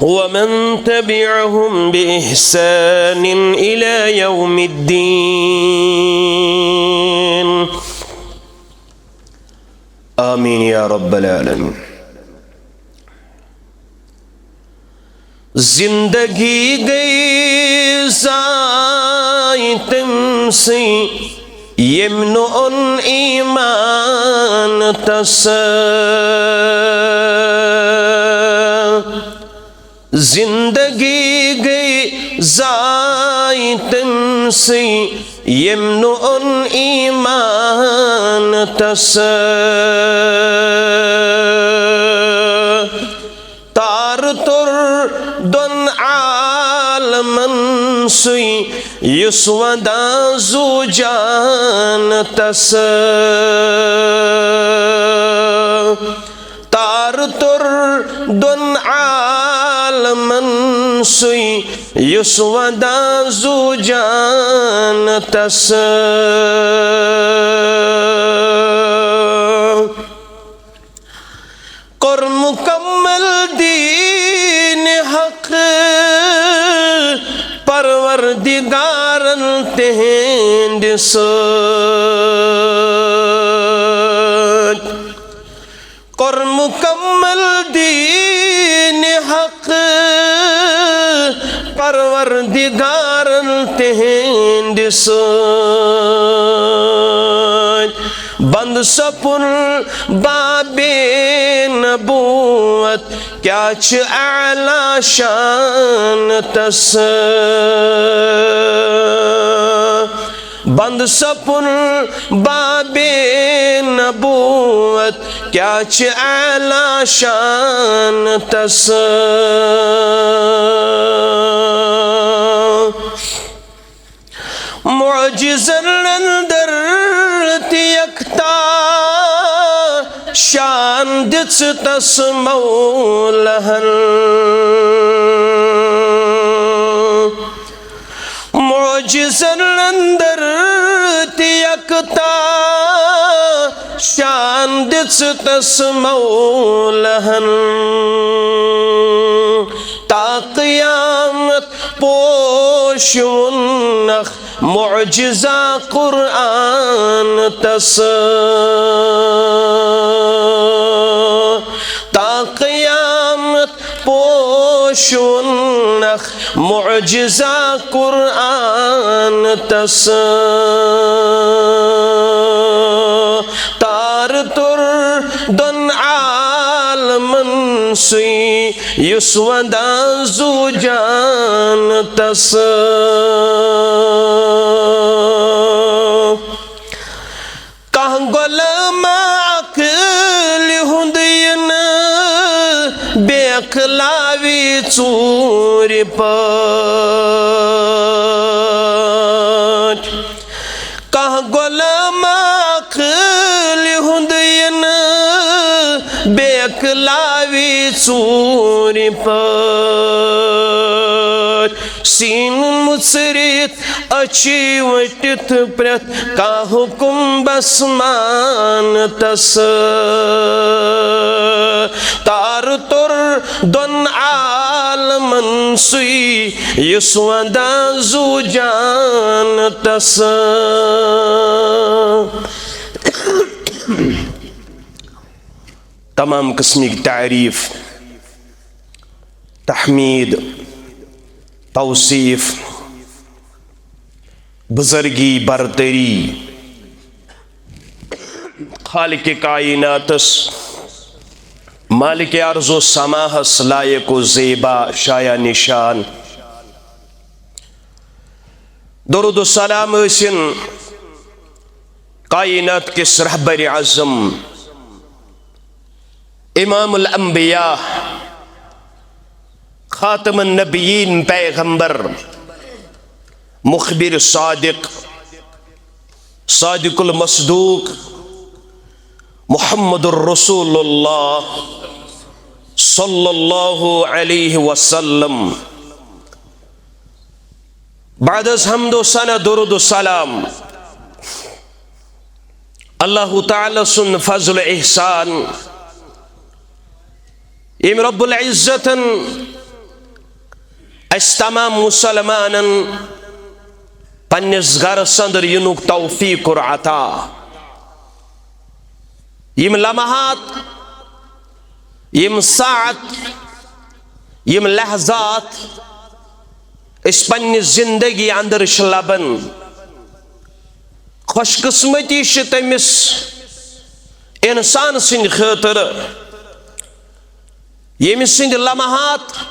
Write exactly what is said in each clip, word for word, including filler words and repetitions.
ومن تبعهم بإحسان إلى يوم الدين. آمين يا رب العالمين. زندگی گئی ضائع تٔمۍ سٕے، ییٚمۍ نہٕ اوٚن ایمان تس۔ زندگی گئی ضائع تٔمۍ سٕے، ییٚمۍ نہٕ اوٚن ایمان تس۔ تار توٚر دۄن عالمن سُے، یُس ودان زُو جان تس۔ تار توٚر دۄن عالمن سُے، یُس ودان زُو جان تس۔ کوٚر مکمل دین حق پروردگارن تہنٛدِ سۭتۍ۔ کوٚر مکمل دین حق پروردگارن تہنٛدِ سۭتۍ۔ بند سپُن بابِ نبوت، کیٛاہ چھِ اعلیٰ شان تس۔ بند سپُن بابِ نبوت، کیٛاہ چھِ اعلیٰ شان تس۔ معجزن اندر تہِ یکتا شان دِژ تس مولہن۔ معجزن اندر تہِ یکتا شان دِژ تس مولہن۔ تا قیامت پوش وُنکھ معجزہ قرآن تس۔ تا قیامت پوش وُنکھ معجزہ قرآن تس۔ تار توٚر دۄن عالمن سُے، یُس ودان زُو جان تس۔ کانٛہہ غلام عقلہِ ہُنٛد یِنہٕ بے عقلاوی ژوٗرِ پٲٹھۍ۔ کانٛہہ غلام عقلہِ ہُنٛد یِنہٕ بے عقلاوی ژوٗرِ پٲٹھۍ۔ سیٖنہٕ مُژرِتھ أچھی ؤٹِتھ پرٛٮ۪تھ کانٛہہ حُکُم بس مان تس۔ تار توٚر دۄن عالمن سُے، یُس ودان زُو جان تس۔ تمام قسمٕکۍ تعریٖف، تحمید، توصیف، بزرگی، برتری خالق کائناتس، مالک ارض و سماہس لایق و زیبا، شایان شان۔ درود و سلام ٲسِن کائنات کِس رہبر اعظم، امام الانبیاء، خاتم النبیین، پیغمبر، مخبر صادق، صادق المصدوق، محمد الرسول اللہ صلی اللہ علیہ وسلم۔ بعد از حمد و ثنا، درود و سلام، اللہ تعالیٰ سُنٛد فضل و احسان، ییٚمۍ رب العزتن اسہِ تمام مسلمانن پننِس گرس اندر یِنُک توفیق کوٚر عطا۔ یِم لمحات، یِم ساعت، یِم لحظات أسۍ پننہِ زندگی اندر چھِ لبان، خوش قسمتی چھِ تٔمِس انسان سٕنٛدِ خٲطرٕ، ییٚمہِ سٕنٛدِ لمحات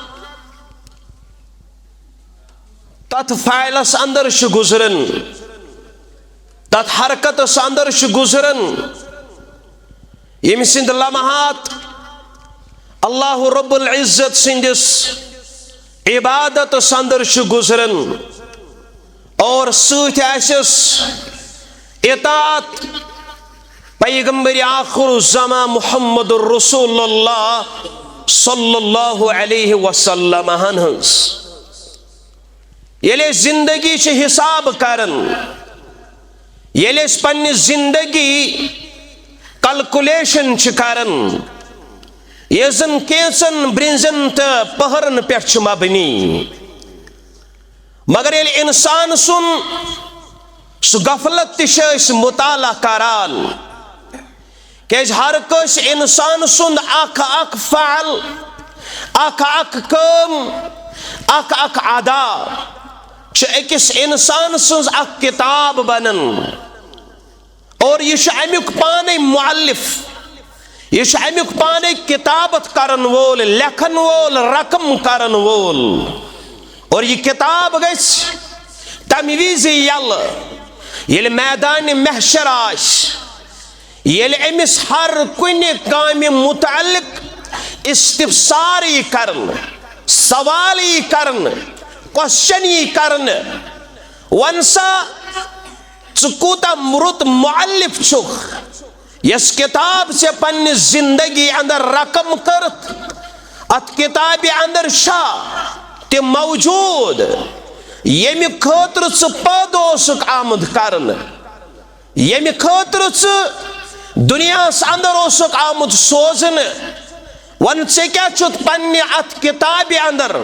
تتھ فعلس اندر چھِ گُزران، تتھ حرکتس اندر چھِ گُزران، ییٚمہِ سٕنٛدِ لمحات اللہ رب العزت سٕنٛدِس عبادتس اندر چھِ گُزران، اور سۭتۍ آسٮ۪س اطاعت پیغمبر آخر الزمان محمد رسول اللہ صلی اللہ علیہ وسلم ہن ہٕنٛز۔ ییٚلہِ أسۍ زندگی چھِ حساب کران، ییٚلہِ أسۍ پننہِ زندگی کلکولیشن چھِ کران، یۄس زن کینٛژن برنزن تہٕ پہرن پٮ۪ٹھ چھِ مبنی، مگر ییٚلہِ انسان سُنٛد سُہ غفلت تہِ چھِ أسۍ مطالعہ کران، کیازِ ہر کٲنٛسہِ انسان سُنٛد اکھ اکھ فعل، اکھ اکھ کٲم، اکھ اکھ ادا چھُ أکِس انسان سٕنٛز اکھ کتاب بنان۔ اور یہِ چھُ امیُک پانے مؤلف، یہِ چھُ امیُک پانے کتابت کرن وول، لیکھن وول، رقم کرن وول۔ اور یہِ کتاب گژھِ تمہِ وِزِ یلہٕ، ییٚلہِ میدانِ محشر آسہِ، ییٚلہِ أمِس ہر کُنہِ کامہِ متعلق استفسار یی کرنہٕ، سوال یی کرنہٕ، کوسچن یی کرنہٕ، وَن سا، ژٕ کوٗتاہ رُت مؤلف چھُکھ، یۄس کتاب ژےٚ پننہِ زندگی اندر رقم کٔرٕتھ، اتھ کتابہِ اندر چھا تہِ موجود، ییٚمہِ خٲطرٕ ژٕ پٲدٕ اوسُکھ آمُت کرنہٕ، ییٚمہِ خٲطرٕ ژٕ دُنیاہس اندر اوسُکھ آمُت سوزنہٕ۔ وَن، ژےٚ کیٛاہ چھُتھ پننہِ اتھ کتابہِ اندر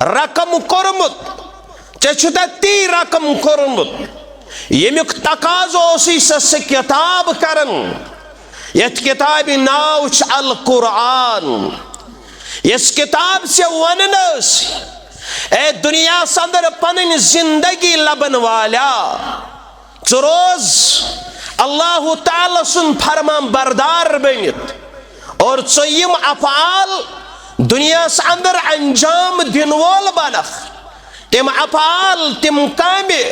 رقم کوٚرمُت؟ ژےٚ چھُتھ تی رقم کوٚرمُت، ییٚمیُک تقاضہٕ اوسُے سۄ، سۄ کتاب کران، یتھ کتابہِ ناو چھُ القرآن، یۄس کتاب ژےٚ ونان ٲس، اے دُنیاہس اندر پنٕنۍ زندگی لبن والا، ژٕ روز اللہ تعالیٰ سُنٛد فرمان بردار بٔنِتھ، اور ژٕ یِم افعال دُنیاہس اندر انجام دِنہٕ وول بنکھ، تِم افعال، تِم کامہِ،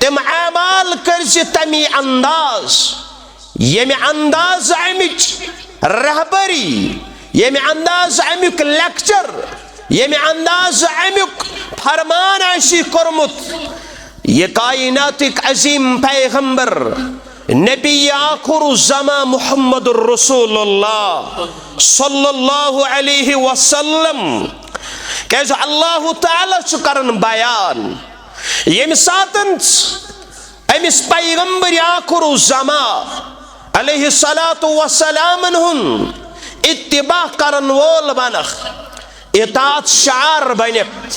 تِم اعمال کٔرۍ زِ تمی انداز، ییٚمہِ انداز امِچ رہبری، ییٚمہِ انداز امیُک لیکچر، ییٚمہِ انداز امیُک فرمان آسی کوٚرمُت، یہِ کائناتٕکۍ عظیم پیغمبر نبی آخر الزمان محمد رسول اللہ صلی اللہ علیہ وسلم، کیازِ اللہ تعالیٰ چھُ کران بیان، ییٚمہِ ساتن أمِس پیغمبر آخر الزمان علیہ الصلوۃ والسلامن ہُنٛد اتباع کرن وول بنکھ، اطاعت شعار بنکھ،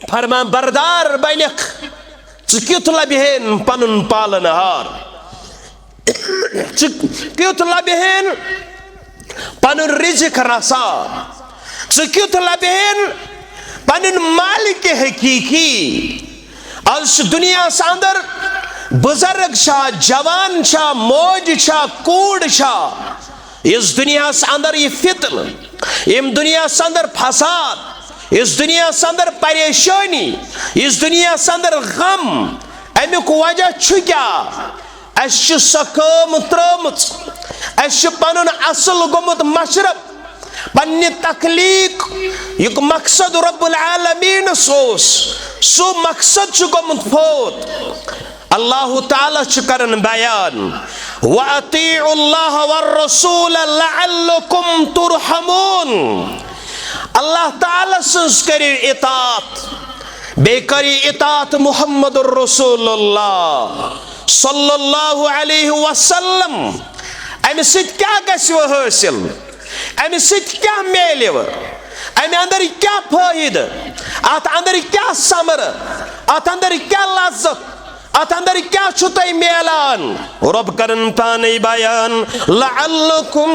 فرمان بردار بنکھ، ژٕ کیُتھ لبہین پنُن پالن ہار؟ ژٕ کیُتھ لبہین پنُن رزق رسا؟ ژٕ کیُتھ لبہین پنُن مالک حقیقی؟ از چھُ دُنیاہس اندر بزرگ چھا، جوان چھا، موج چھا، کوٗر چھا، یُس دُنیاہس اندر یہِ فتنہٕ، یِم دُنیاہس اندر فساد، یُس دُنیاہس اندر پریشٲنی، یُس دُنیاہس اندر غم، امیُک وجہ چھُ کیٛاہ؟ اسہِ چھِ سۄ کٲم ترٲومٕژ، اسہِ چھُ پنُن اصل گوٚمُت مشرف، پننہِ تخلیق یُک مقصد رب العالمینس اوس، سُہ مقصد چھُ گوٚمُت فوت۔ اللہ تعالیٰ چھُ کران بیان، وَأَطِيعُوا اللَّهَ وَالرَّسُولَ لَعَلَّكُمْ تُرْحَمُونَ۔ اللہ تعالیٰ سٕنٛز کٔرِو اطاعت، بیٚیہِ کٔرِو اطاعت محمد رسول اللہ صلی اللہ علیہ وسلم۔ امہِ سۭتۍ کیٛاہ گژھِ وۄنۍ حٲصِل؟ امہِ سۭتۍ کیٛاہ میلہِ وۄنۍ؟ امہِ اندر کیٛاہ فٲیدٕ؟ اتھ اندر کیٛاہ ثمرٕ، اتھ اندر کیٛاہ لذت، اتھ اندر کیٛاہ چھُ تۄہہِ میلان؟ رۄب کرن پانے بیان، لعلکم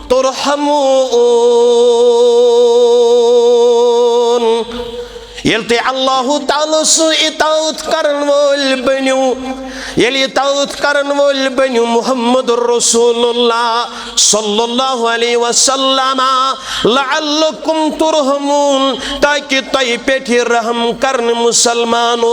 ترحمون۔ ییٚلہِ تُہۍ اللہ تعالیٰ سٕنٛز اطاعت کرن وٲلۍ بٔنِو، ییٚلہِ اطاعت کرن وٲلۍ بٔنِو محمد رسول اللہ صلی اللہ علیہ وسلم، لعلکم ترحمون، تاکہ تۄہہِ پٮ۪ٹھ یہِ رحم کرنہٕ مسلمانو۔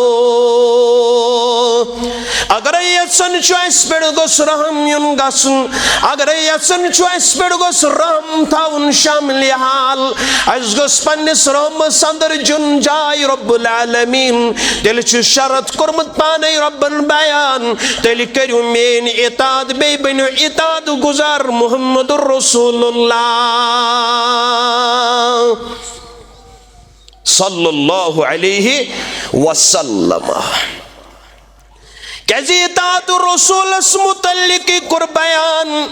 اگرے یژھان چھُ اَسہِ پٮ۪ٹھ گوٚژھ رحم یُن گژھُن، اگرے یژھان چھُ اَسہِ پٮ۪ٹھ گوٚژھ رحم تھاوُن شاملِ حال، اَسہِ گوٚژھ پننِس رحمس اندر جُن جاے رب العالمین، تیٚلہِ چھُ شرط کوٚرمُت پانے ربن بیان، تیٚلہِ کٔرِو میٲنۍ اطاعت، بیٚیہِ بٔنِو اطاعت گزار محمد رسول اللہ صلی اللہ علیہ وسلم۔ کیازِ اطاعت رسولس متعلق کوٚر بیان،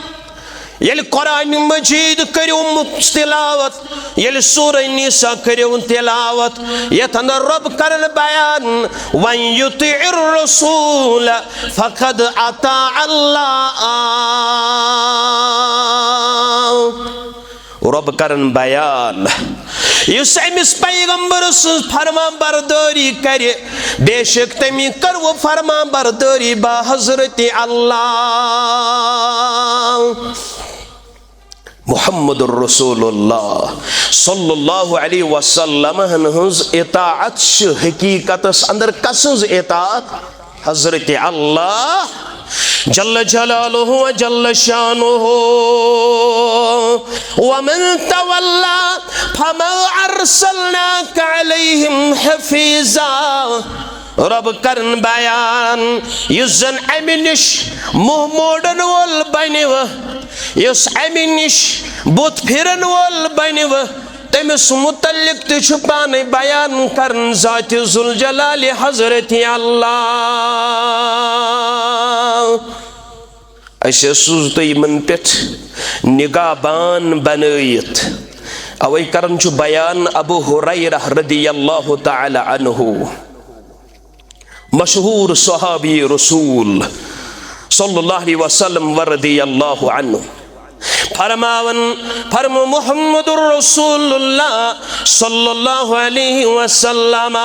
ییٚلہِ قرآن مجید کٔرِو تلاوت، ییٚلہِ سورہ نساء کٔرِو تلاوت، یتھ اندر رب کرن بیان، وَمَن يُطِعِ الرَّسُولَ فَقَدْ أَطَاعَ اللَّهَ۔ رب کرن بیان، یُس أمِس پیغمبر سٕنٛز فرمان بردٲری کرِ، بے شک تٔمی کٔر وۄنۍ فرمان بردٲری با حضرت اللہ۔ محمد رسول اللہ صلی اللہ علیہ وسلم ہٕنٛز اطاعت چھِ حقیقتس اندر کسٕنٛز اطاعت؟ حضرت اللہ جل جلالہ و جل شانہ۔ وَمَن تَوَلَّى فَمَا أَرْسَلْنَاكَ عَلَيْهِمْ حَفِيظًا۔ رب کرن بیان، یُس زن امہِ نِش منہ موڑن وول بنہِ، یُس امہِ نِش بُتھ پھرن وول بنہِ، تٔمِس متعلق تہِ چھُ پانے بیان کرن ذات ذوالجلال حضرت اللہ۔ اسہِ سوٗز تہٕ یِمن پٮ۪ٹھ نگہبان بنٲیِتھ۔ اوے کران چھُ بیان ابو ہریرہ رضی اللہ تعالی عنہ، مشہور صحابی رسول صلی اللہ علیہ وسلم و رضی اللہ عنہ، فرماون، فرمو محمد رسول اللہ صلی اللہ علیہ وسلم،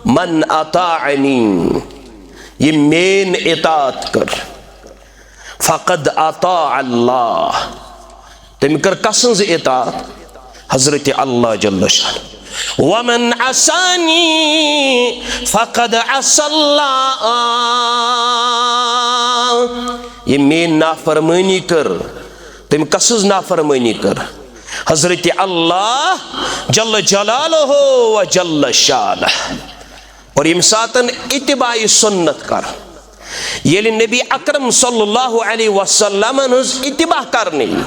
من اطاعنی، یہِ میٲنۍ اطاعت کٔر، فقد اطاع اللہ، تٔمۍ کٔر کسٕنٛز اطاعت؟ حضرت اللہ جل شانہ۔ ومن عصانی فقد عصى اللہ، یہِ میٲنۍ نافرمٲنی کٔر، تٔمۍ کسٕنٛز نافرمٲنی کٔر؟ حضرت اللہ جل جلالہ و جل شانہ۔ اور ییٚمہِ ساتن اتباع سنت کر، ییٚلہِ نبی اکرم صلی اللہ علیہ وسلمن ہٕنٛز اتباع کرنہٕ یی،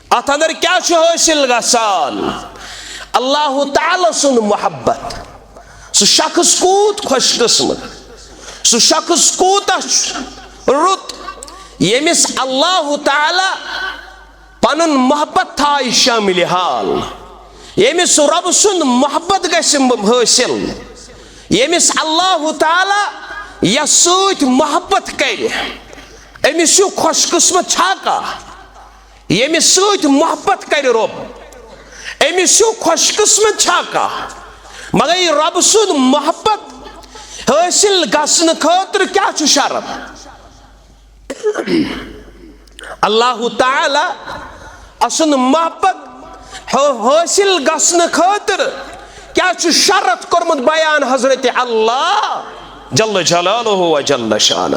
اتھ اندر کیٛاہ چھُ حٲصِل گژھان؟ اللہ تعالیٰ سُنٛد محبت۔ سُہ شخص کوٗت خۄش قسمت، سُہ شخص کوٗتاہ چھُ رُت، ییٚمِس اللہ تعالیٰ پنُن محبت تھایہِ شاملِ حال، ییٚمِس رۄب سُنٛد محبت گژھِ حٲصِل، ییٚمِس اللہ تعالیٰ یَس سۭتۍ محبت کرِ، أمِس ہیوٗ خۄش قسمت چھا کانٛہہ؟ ییٚمِس سۭتۍ محبت کرِ رۄب، أمِس ہیوٗ خۄش قسمت چھا کانٛہہ؟ مگر یہِ رۄب سُنٛد محبت حٲصِل گژھنہٕ خٲطرٕ کیٛاہ چھُ شرط؟ اللہ تعالیٰ سُنٛد محبت حٲ-، حٲصِل گژھنہٕ خٲطرٕ کیٛاہ چھُ شرط کوٚرمُت بیان حضرت اللہ جل جلالہ و جل شانہ؟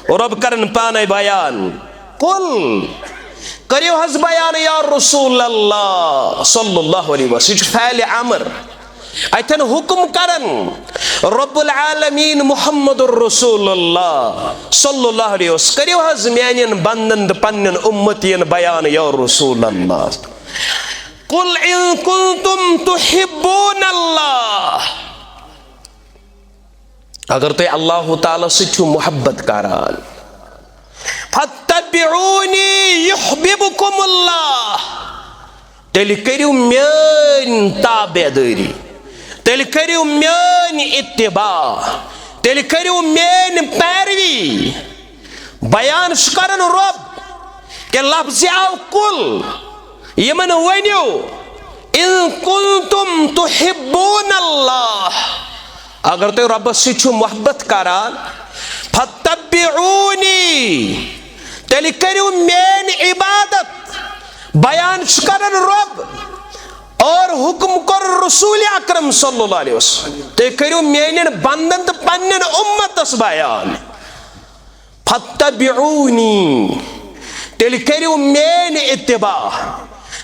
رۄب کرن پانے بیان۔ قل، کٔرِو حظ بیان یا رسول اللہ صلی اللہ علیہ وسلم، یہِ چھُ فعل امر۔ اتٮ۪ن حکم کرن رب العالمین محمد رسول اللہ صلی اللہ علیہ وسلم، کٔرِو حظ میانٮ۪ن بندن تہٕ پننٮ۪ن امتین بیان یا رسول اللہ۔ قل ان کنتم تحبون اللہ، اگر تُہۍ اللہ تعالیٰ سۭتۍ چھِو محبت کران، فاتبعونی یحببکم اللہ، تیٚلہِ کٔرِو میٲنۍ تابعدٲری، تیٚلہِ کٔرِو میٲنۍ اتباع، تیٚلہِ کٔرِو میٲنۍ پیروی۔ بیان چھُ کران رۄب کہِ لفظِ اوکُل، یِمن ؤنِو، "ان کنتم تحبون اللہ"، اگر تُہۍ رۄبس سۭتۍ چھِو محبت کران، "فتبعونی"، تیٚلہِ کٔرِو میٲنۍ عبادت۔ بیان چھُ کران رۄب اور حکم کوٚر رسول اکرم صلی اللہ علیہ وسلم، تُہۍ کٔرِو میٲنٮ۪ن بندن تہٕ پننٮ۪ن امتس بیان۔ "فتبعونی"، تیٚلہِ کٔرِو میٲنۍ اتباع،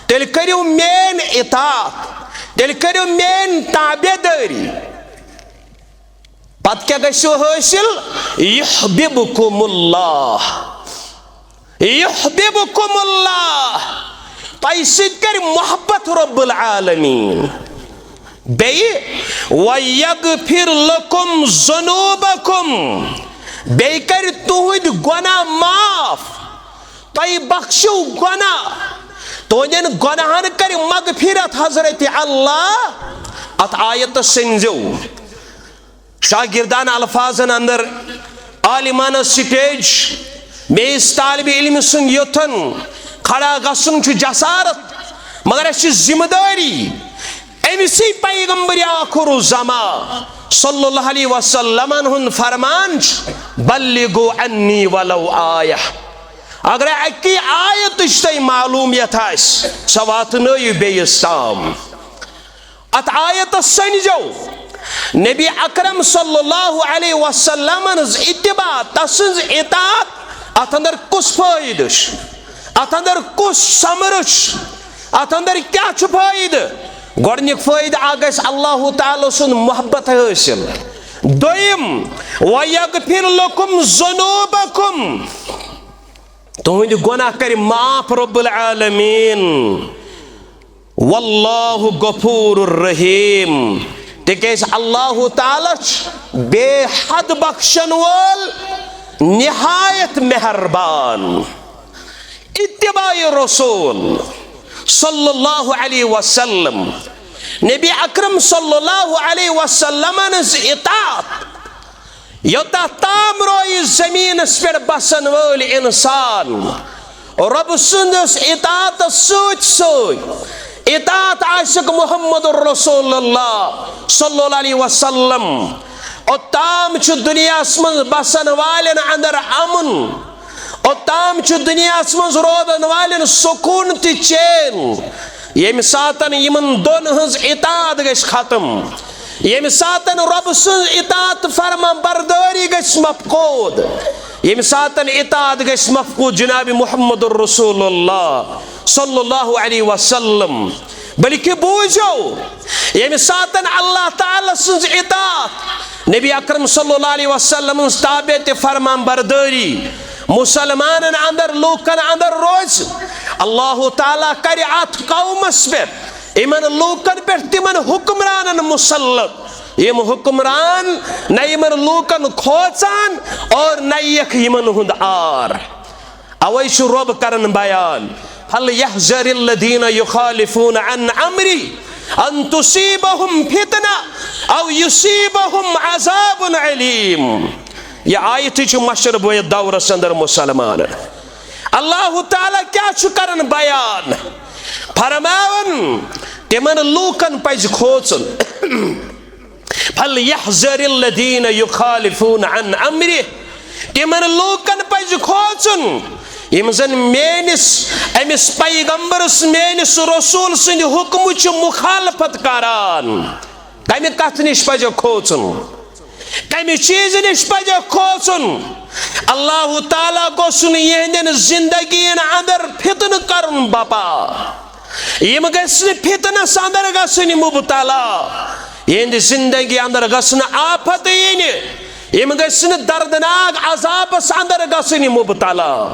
تیٚلہِ کٔرِو میٲنۍ اطاعت، تیٚلہِ کٔرِو میٲنۍ تابعدٲری۔ پتہٕ کیٛاہ گژھِو حٲصِل؟ "یحببکم اللہ، یحببکم اللہ"، تۄہہِ سۭتۍ کرِ محبت رب العالمین۔ بیٚیہِ، "وَیَغْفِرْ لَكُمْ ذُنُوبَكُمْ"، بیٚیہِ کَرِ تُہٕنٛدۍ گۄناہ معاف، تۄہہِ بخشِو گۄناہ، تُہٕنٛدٮ۪ن گۄناہَن کَرِ مغفرت حضرت اللہ۔ اَتھ آیتَس سٔنزیو۔ شاگردانہ الفاظن اندر عالمانہ سٹیج، بیٚیِس طالب علم سُنٛد یوٚتھن کھڑا گژھُن چھُ جسارت، مگر اَسہِ چھِ ذمہ دٲری أمِسٕے پیغمبر آخر الزمان صلی اللہ علیہ وسلمن ہُنٛد فرمان چھُ، "بلغوا عنی ولو آیہ"۔ اگر اَکی آیتٕچ تۄہہِ معلومیت آسہِ، سۄ واتنٲیِو بیٚیِس تام۔ اتھ آیتس سنجو نبی اکرم صلی اللہ علیہ وسلم ہٕنٛز اتباع، تسٕنٛز اطاعت، اتھ اندر کُس فٲیدٕ چھُ؟ اتھ اندر کُس ثمرٕ چھُ؟ اتھ اندر کیٛاہ چھُ فٲیدٕ؟ گۄڈنیُک فٲیدٕ اکھ گژھِ اللہ تعالیٰ سُنٛد محبت حٲصِل۔ دوٚیِم، "وَیَغْفِرْ لَكُمْ ذُنُوبَكُمْ"، تُہٕنٛدۍ گۄناہ کرِ معاف رب العالمین۔ واللہ غفور الرحیم، تِکیٛازِ اللہ تعالیٰ چھُ بے حد بخشن وول، نہایت مہربان۔ اتباع رسول صلی اللہ علیہ وسلم، نبی اکرم صلی اللہ علیہ وسلم ہٕنٛز اطاعت، یوتاہ تام روزِ زمینس پٮ۪ٹھ بسن وٲلۍ انسان، رۄب سٕنٛدِس اطاعتس سۭتۍ سۭتۍ اطاعت عاشق محمد رسول اللہ صلی اللہ علیہ وسلم، اوٚتام چھُ دُنیاہس منٛز بسن والٮ۪ن اندر امن، اوٚتام چھُ دُنیاہس منٛز روزن والٮ۪ن سکوٗن تہٕ چین۔ ییٚمہِ ساتن یِمن دۄن ہٕنٛز اطاعت گژھِ ختم، ییٚمہِ ساتن رۄب سٕنٛز اطاعت فرما بردٲری گژھِ مفقود، ییٚمہِ ساتن اطاعت گژھِ مفقود جناب محمد رسول اللہ صلی اللہ علیہ وسلم۔ بلکہ بوٗزِو، ییٚمہِ ساتن اللہ تعالیٰ سٕنٛز اطاعت، نبی اکرم صلی اللہ علیہ وسلم ہٕنٛز تابع تہٕ فرمان بردٲری مسلمانن اندر، لوٗکن اندر روزِ، اللہ تعالیٰ کرِ اتھ قومس پٮ۪ٹھ، یِمن لوٗکن پٮ۪ٹھ، تِمن حکمرانن مسلط، یِم حکمران نہ یِمن لوٗکن کھوژان اور نہ یِیَکھ یِمن ہُنٛد عار۔ اوے چھُ رۄب کران بیان، "فَلْيَحْذَرِ الَّذِينَ يُخَالِفُونَ عَنْ أَمْرِهِ أَنْ تُصِيبَهُمْ فِتْنَةٌ أَوْ يُصِيبَهُمْ عَذَابٌ أَلِيمٌ"۔ یہِ آیتٕے چھُ مشرب وٲیِتھ دورس اندر مسلمان۔ اللہ تعالیٰ کیٛاہ چھُ کران بیان؟ فرماوان، تِمن لوٗکن پزِ کھوژُن۔ "فَلْيَحْذَرِ الَّذِينَ يُخَالِفُونَ عَنْ أَمْرِهِ"، تِمن لوٗکن پزِ کھوژُن، یِم زن میٲنِس، أمِس پیغمبرس، میٲنِس رسول سٕنٛدِ حکمٕچ مخالفت کران۔ کمہِ کتھِ نِش پزِ کھوژُن؟ کمہِ چیٖزٕ نِش پزِ کھوژُن؟ اللہ تعالیٰ گوٚژھ نہٕ یِہنٛدٮ۪ن زندگین اندر فتنہٕ کرُن بپا۔ یِم گژھِ نہٕ فتنس اندر گژھٕنۍ مبتلا، یِہنٛدِ زندگی اندر گژھِ نہٕ آفت یِنہِ، یِم گژھِ نہٕ دردناک عذابس اندر گژھٕنۍ مبتلا۔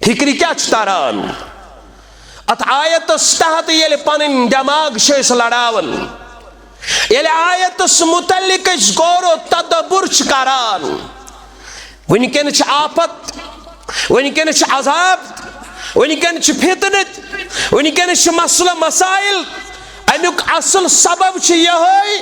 فکرِ کیٛاہ چھُ تران؟ اتھ آیتس تحت ییٚلہِ پنٕنۍ دٮ۪ماغ چھِ أسۍ لڑاوان، ییٚلہِ آیتس متعلق أسۍ غور و تدبر چھِ کران، وٕنکیٚن چھِ آفت، وٕنکیٚن چھِ عذاب، وٕنکٮ۪ن چھِ فتنہٕ، وٕنکٮ۪ن چھِ مسلہٕ مسائل۔ اَمیُک اصل سبب چھُ یِہوٚے،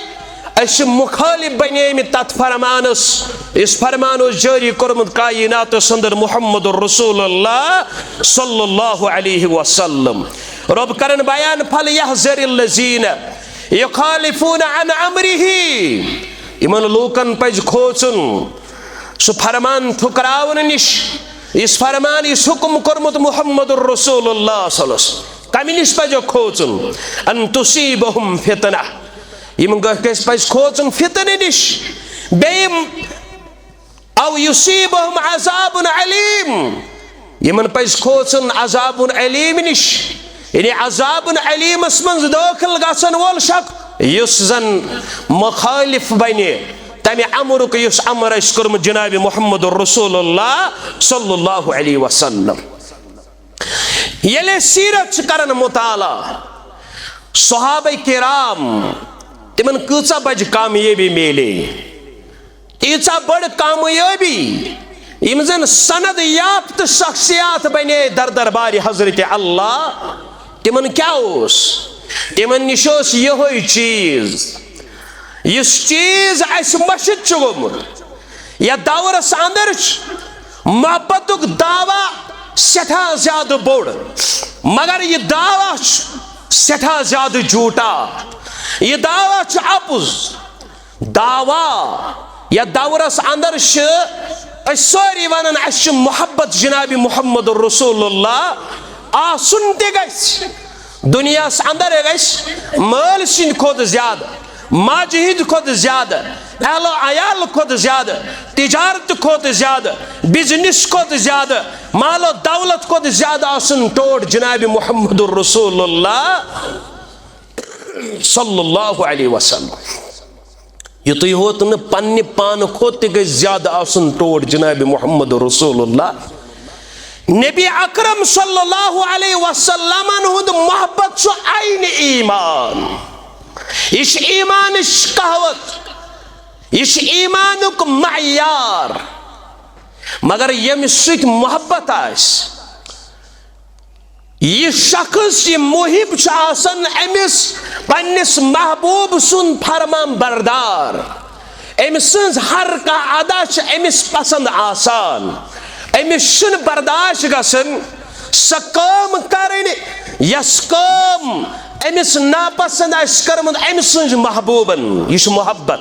أسۍ چھِ مخالف بنیمٕتۍ تتھ فرمانس، یُس فرمان اوس جٲری کوٚرمُت کائناتس اندر محمد رسول اللہ صلی اللہ علیہ وسلم۔ رۄب کرن بیان، فَلْيَحْذَرِ الَّذِينَ يُخَالِفُونَ عَنْ أَمْرِهِ۔ یِمن لوٗکن پزِ کھوژُن سُہ فرمان ٹھُکراونہٕ نِش، یُس فرمان، یُس حکم کوٚرمُت محمد رسول اللہ صلی اللہ علیہ وسلم۔ کمہِ نِش پزیو کھوژُن؟ أَنْ تُصِيبَهُمْ فِتْنَةٌ۔ یِمن گژھِ پزِ کھوژُن فتنہٕ نِش۔ بیٚیہِ أَوْ يُصِيبَهُمْ عَذَابٌ أَلِيمٌ۔ یِمن پزِ کھوژُن عذابٌ أَلِيمِ نِش، یعنی عذابٌ أَلِيمَس منٛز دٲخل گژھن وول شخص، یُس زن مخالف بنہِ تمہِ امرُک، یُس امر آسہِ کوٚرمُت جناب محمد رسول اللہ صلی اللہ علیہ وسلم۔ ییٚلہِ أسۍ سیرت چھِ کران مطالعہ، صحابہ کرام، تِمن کۭژاہ بجہِ کامیٲبی میلے، تیٖژاہ بٔڑ کامیٲبی، یِم زن سند یافتہٕ شخصیات بنے در دربارِ حضرت اللہ، تِمن کیٛاہ اوس؟ تِمن نِش اوس یِہوٚے چیٖز، یُس چیٖز اَسہِ مٔشِتھ چھُ گوٚمُت۔ یَتھ دورس اندر چھُ محبتُک دعویٰ سٮ۪ٹھاہ زیادٕ بوٚڑ، مگر یہِ دعویٰ چھُ سٮ۪ٹھاہ زیادٕ جھوٗٹا، یہِ دعویٰ چھُ اَپُز۔ دعویٰ، یَتھ دورس اندر چھِ أسۍ سٲری ونان، اَسہِ چھُ محبت جناب محمد رسول اللہ آسُن تہِ گژھِ۔ دُنیاہس اندر گژھِ مٲلۍ سٕنٛدِ کھۄتہٕ زیادٕ، ماجہِ ہٕنٛدِ کھۄتہٕ زیادٕ، اہل و عیال کھۄتہٕ زیادٕ، تجارت کھۄتہٕ زیادٕ، بزنس کھۄتہٕ زیادٕ، مال و دولت کھۄتہٕ زیادٕ آسُن ٹوٹھ جناب محمد رسول اللہ صلی اللہ علیہ وسلم۔ یُتُے ہوت نہٕ، پننہِ پانہٕ کھۄتہٕ تہِ گژھِ زیادٕ آسُن ٹوٹھ جناب محمد رسول اللہ۔ نبی اکرم صلی اللہ علیہ وسلمن ہُنٛد محبت چھُ عین ایمان۔ یہِ چھُ ایمانٕچ قہوت، یہِ چھُ ایمانُک معیار۔ مگر ییٚمِس سۭتۍ محبت آسہِ، یہِ شخص، یہِ محب چھُ آسان أمِس پننِس محبوب سُنٛد فرمان بردار۔ أمۍ سٕنٛز ہر کانٛہہ ادا چھِ أمِس پسنٛد آسان۔ أمِس چھُنہٕ برداشت گژھان سۄ کٲم کرٕنۍ، یۄس کٲم أمِس ناپسنٛد آسہِ کٔرمٕژ أمۍ سٕنٛز محبوبن۔ یہِ چھُ محبت۔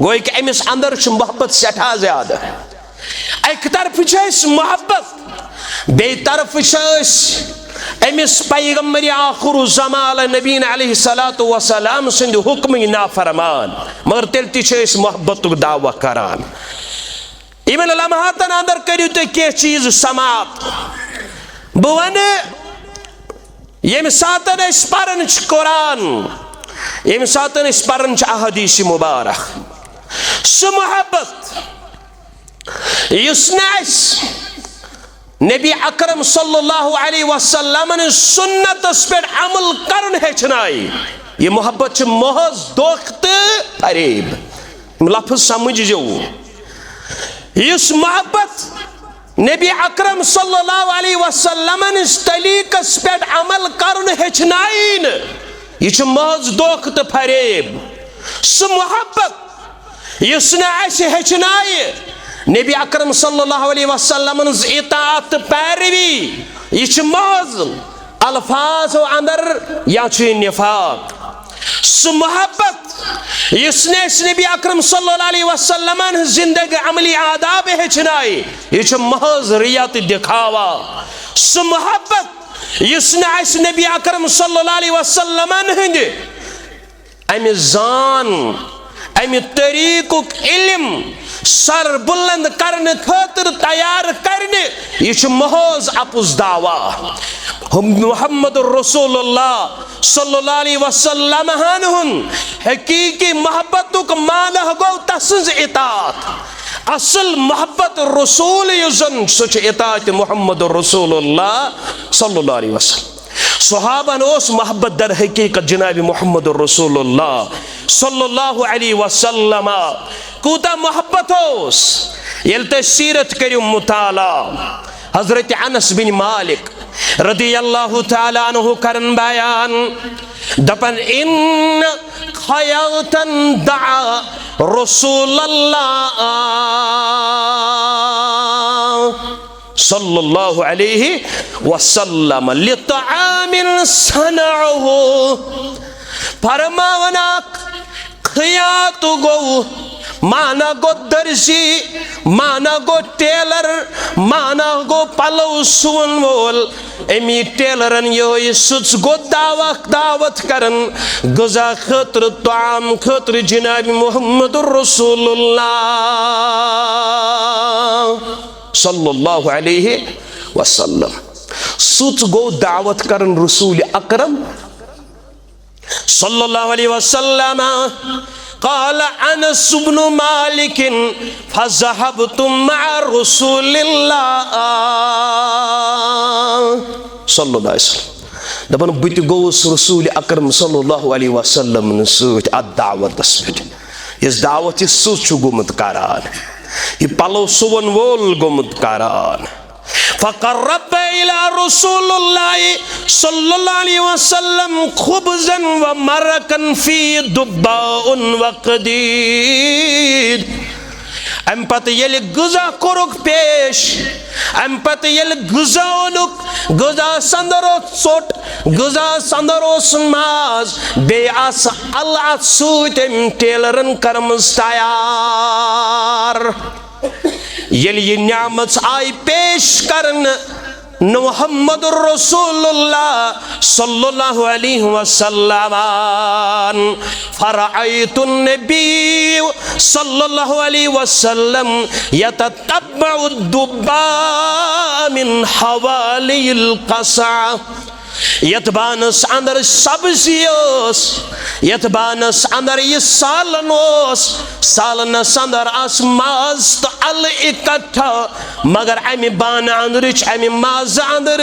گویا کہِ أمِس اندر چھُ محبت سٮ۪ٹھاہ زیادٕ۔ اَکہِ طرفہٕ چھِ أسۍ محبت، بیٚیہِ طرفہٕ چھِ أسۍ أمِس پیغمبر آخر الزمان علی نبینا علیہ الصلوۃ والسلام سٕنٛدِ حکمٕکۍ نافرمان، مگر تیٚلہِ تہِ چھِ أسۍ محبتُک دعویٰ کران۔ یِمن لمحاتن اندر کٔرِو تُہۍ کینٛہہ چیٖز سماعت۔ بہٕ وَنہٕ، ییٚمہِ ساتن أسۍ پران چھِ قرآن، ییٚمہِ ساتن أسۍ پران چھِ احادیث مبارک، سُہ محبت یُس نہٕ اَسہِ نبی اکرم صلی اللہ علیہ وسلمن سنتس پٮ۪ٹھ عمل کرُن ہیٚچھنایہِ، یہِ محبت چھِ محض دھوکہٕ تہٕ فریب۔ یِم لفظ سمجھزیو۔ یُس محبت نبی اکرم صلی اللہ علیہ وسلمن ہٕنٛز طریٖقس پٮ۪ٹھ عمل کرُن ہیٚچھنایہِ نہٕ، یہِ چھُ محض دھوکہٕ تہٕ فریب۔ سُہ محبت یُس نہٕ اَسہِ ہیٚچھنایہِ نبی اکرم صلی اللہ علیہ وسلمن ہٕنٛز اطاعت تہٕ پیروی، یہِ چھُ محض الفاظو اندر یا چھُ یہِ نفاق۔ سُہ محبت یُس نہٕ اَسہِ نبی اکرم صلی اللہ علیہ وسلمن ہٕنٛز زندگی عملی آداب ہیٚچھنایہِ، یہِ چھُ محض ریا تہٕ دکھاوا۔ سُہ محبت یُس نہٕ اَسہِ نبی اکرم صلی اللہ علیہ وسلمن ہٕنٛدِ امہِ زان، امہِ طریٖقُک علم سر بلند کرنہٕ خٲطرٕ تیار کرنہِ، یہِ چھُ محض اپُز دعویٰ۔ محمد رسول اللہ صلی اللہ علیہ وسلم ہن ہُنٛد حقیقی محبتُک معنی گوٚو تسٕنٛز اطاعت۔ اصل محبت رسول یُس زن، سُہ چھُ اطاعت محمد رسول اللہ صلی اللہ علیہ وسلم۔ صحابن اوس محبت در حقیقت جناب محمد رسول اللہ صلی اللہ علیہ وسلم۔ کوٗتاہ محبت اوس، ییٚلہِ تُہۍ سیرت کٔرِو مطالعہ، حضرت انس بن مالک رضی اللہ تعالیٰ عنہ کرن بیان، دپن، ان خیاطن دعا رسول اللہ صلی اللہ علیہ وسلم لطعام صنعه۔ فرماوان اکھ خیاط گو، مانا گو درزی، مانا گو ٹیلر، مانا گو پلو سون وول۔ امی ٹیلرن یوہے سٕژ گو دعوت، دعوت کرن غذا خٲطرٕ، طعام خٲطرٕ جناب محمد رسول اللہ صلی اللہ علیہ وسلم۔ سٕژ گو دعوت کرن رسول اکرم صلی اللہ علیہ وسلم۔ قال انس بن مالک، فذهبت مع رسول اللہ صلی اللہ علیہ وسلم۔ دپان، بہٕ تہِ گوٚوُس رسول اکرم صلی اللہ علیہ وسلم سۭتۍ اتھ دعوتس پٮ۪ٹھ، یۄس دعوت یہِ سٕژ چھُ گوٚمُت کران، یہِ پلو سُوَن وول گوٚمُت کران۔ فقرب الى رسول اللہ صلی اللہ علیہ وسلم خبزا ومرقا فيه دباء وقديد۔ امہِ پتہٕ ییٚلہِ غذا کوٚرُکھ پیش، امہِ پتہٕ ییٚلہِ غذا اوٚنُکھ، غذا اندر اوس ژوٚٹ، غذا اندر اوس ماز، بیٚیہِ آسہٕ الہٕ اتھ سۭتۍ أمۍ ٹیلرن کٔرمٕژ تیار۔ ییٚلہِ یہِ نعمت آیہِ پیش کرنہٕ، محمد رسول اللہ صلی اللہ علیہ وسلم، فرأيت النبي صلى الله عليه وسلم يتتبع الدباء من حوالي القصعة۔ یتھ بانس اندر سبزی ٲس، یتھ بانس اندر یہِ سالن اوس، سالنس اندر آس ماز تہٕ الہٕ اکٹھا، مگر امہِ بانہٕ اندرٕچ، امہِ مازٕ اندر